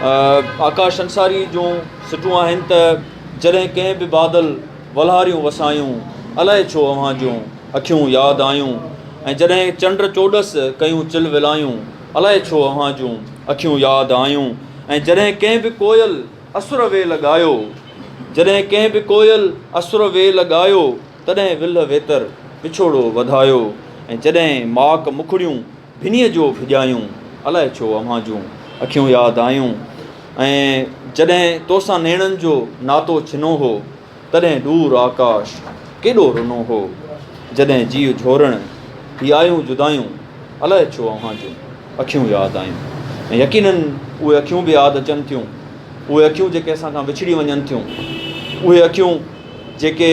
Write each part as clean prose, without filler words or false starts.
آڪاش انصاري جون سٽون آهن ته جڏهن ڪنهن به بادل ولهاريون وسايون، الائي ڇو اوهان جون اکيون ياد آيون ۽ جڏهن چنڊ چوڏس ڪيون چل ولايون، الائي ڇو اوهان جون اکيون ياد آيون ۽ جڏهن ڪنهن به ڪوئل اسر ويل ڳايو، جڏهن ڪنهن به ڪوئل اسر ويل ڳايو، تڏهن ولهه ويتر وڇوڙو وڌايو ۽ جڏهن ماڪ مکڙيون ڀنيء جو ڀڄايون، الائي ڇو اوهان جون اکيون ياد آيون ۽ جڏهن توسان نيڻن جو ناتو ڇنو هو، تڏهن ڏور آڪاش ڪيڏو رنو هو، جڏهن جيء جهورڻ هي آيون جدايون، الائي ڇو اوهان جون اکيون ياد آيون ۽ يقينن اهي اکيون به ياد اچن ٿيون، اهي اکيون جيڪي اسان کان وڇڙي وڃن ٿيون، اهي اکيون جيڪي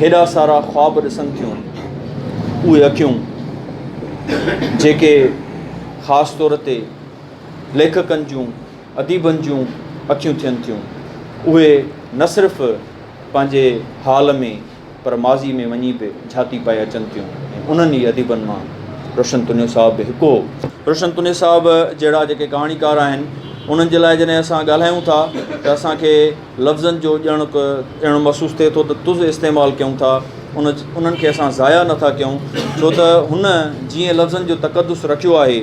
هيڏا سارا خواب ڏسن ٿيون، اهي اکيون جيڪي خاص طور تي ليکڪن جون، اديبن جون اکيون ٿين ٿيون، اهي نه صرف پنهنجي حال ۾ پر ماضي ۾ وڃي به جھاتي پائي اچن ٿيون ۽ انهن ئي اديبن مان روشن تنيو صاحب به هڪ هو. روشن تنيو صاحب جهڙا جيڪي ڪهاڻيڪار آهن، انهن جي لاء جڏهن اسان ڳالهايون ٿا ته اسان کي لفظن جو ڄڻ اهڙو محسوس ٿئي ٿو ته تز استعمال ڪيون ٿا، ان انهن کي اسان ضايع نه ٿا ڪيون، ڇو ته هن جيئن لفظن جو تقدس رکيو آهي،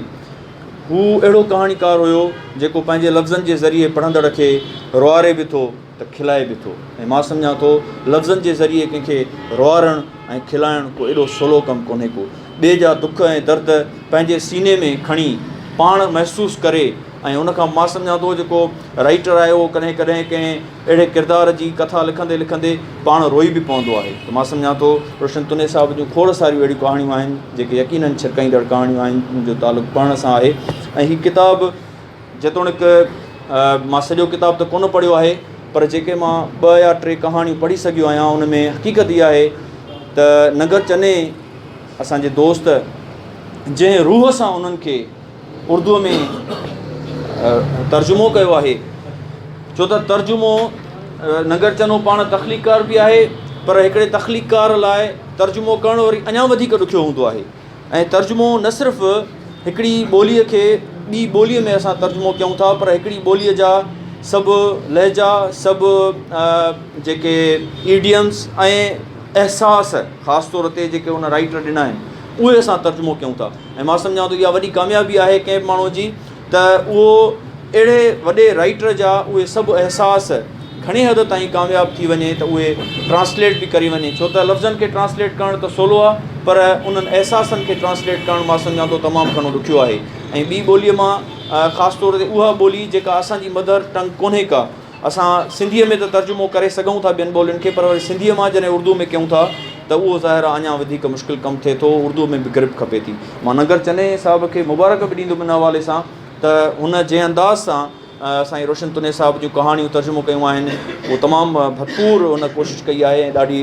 هو اهڙو ڪهاڻيڪار هيو جيڪو پنهنجي لفظن جي ذريعي پڙهندڙ کي روئاري به ٿو ته کلائي به ٿو ۽ مان سمجهان ٿو لفظن جي ذريعي ڪنهن کي روئارڻ ۽ کلائڻ ڪو ايڏو سولو ڪم ڪونهي ڪو ٻئي جا دک ۽ درد پنهنجي سيني ۾ کڻي پاڻ محسوس ڪري ۽ ان کان مان سمجهان ٿو جيڪو رائيٽر آهي اهو ڪڏهن ڪڏهن ڪنهن اهڙي ڪردار جي ڪٿا لکندي لکندي پاڻ روئي به پوندو آهي ته مان سمجهان ٿو روشن تنيي صاحب جون کوڙ ساريون اهڙيون ڪهاڻيون آهن جيڪي يقينن ڇرڪائيندڙ ڪهاڻيون آهن جن جو تعلق پڙهڻ سان آهي ۽ هي ڪتاب جيتوڻيڪ مان سڄو ڪتاب ته ڪونه پڙهيو آهي پر جيڪي مان ٻه يا ٽي ڪهاڻيون پڙهي سگهيو آهيان ان ۾ حقيقت اها آهي ته ننگر چني اسان جي دوست جنهن روح سان انهن کي اردوء ۾ ترجمو ڪيو آهي ڇو ته ترجمو ننگر چنو پاڻ تخليقڪار به آهي پر هڪڙي تخليقڪار لاء ترجمو ڪرڻ وري اڃا وڌيڪ ڏکيو هوندو آهي ۽ ترجمو نه صرف هڪڙي ٻوليء کي ٻي ٻوليء ۾ اسان ترجمو ڪيون ٿا پر هڪڙي ٻوليء جا سڀ لهجا سڀ جيڪي ايڊيمس ۽ احساس خاص طور تي جيڪي ان رائيٽر ڏنا آهن اهي اسان ترجمو ڪيون ٿا ۽ مان سمجهان ٿو اها وڏي ڪاميابي آهي ڪنهن به ماڻهوء جي ته اهو اهڙي وڏي رائيٽر جا اهي سڀ احساس گهڻي حد تائين ڪامياب ٿي وڃي ته اهي ٽرانسليٽ به ڪري وڃي ڇو ته لفظن کي ٽرانسليٽ ڪرڻ ته سولو آهي پر انهن احساسن کي ٽرانسليٽ ڪرڻ مان سمجهان ٿو تمام گهڻو ڏکيو آهي ۽ ٻي ٻوليء مان خاص طور تي اها ٻولي جيڪا اسان جي مدر ٽنگ ڪونهي ڪا اسان سنڌيء ۾ ته ترجمو ڪري سگهون ٿا ٻين ٻولين کي پر وري سنڌيء مان جڏهن اردوء ۾ ڪيون ٿا ته اهو ظاهر آهي اڃا وڌيڪ مشڪل ڪم ٿئي ٿو اردوء ۾ به گرپ کپي ٿي. مان ننگر چني صاحب کي مبارڪ به ڏيندم ان حوالي سان ته هن جنهن انداز سان سائين روشن تنيي صاحب جون ڪهاڻيون ترجمو ڪيون آهن اهو تمام ڀرپور هن ڪوشش ڪئي آهي ۽ ڏاڍي.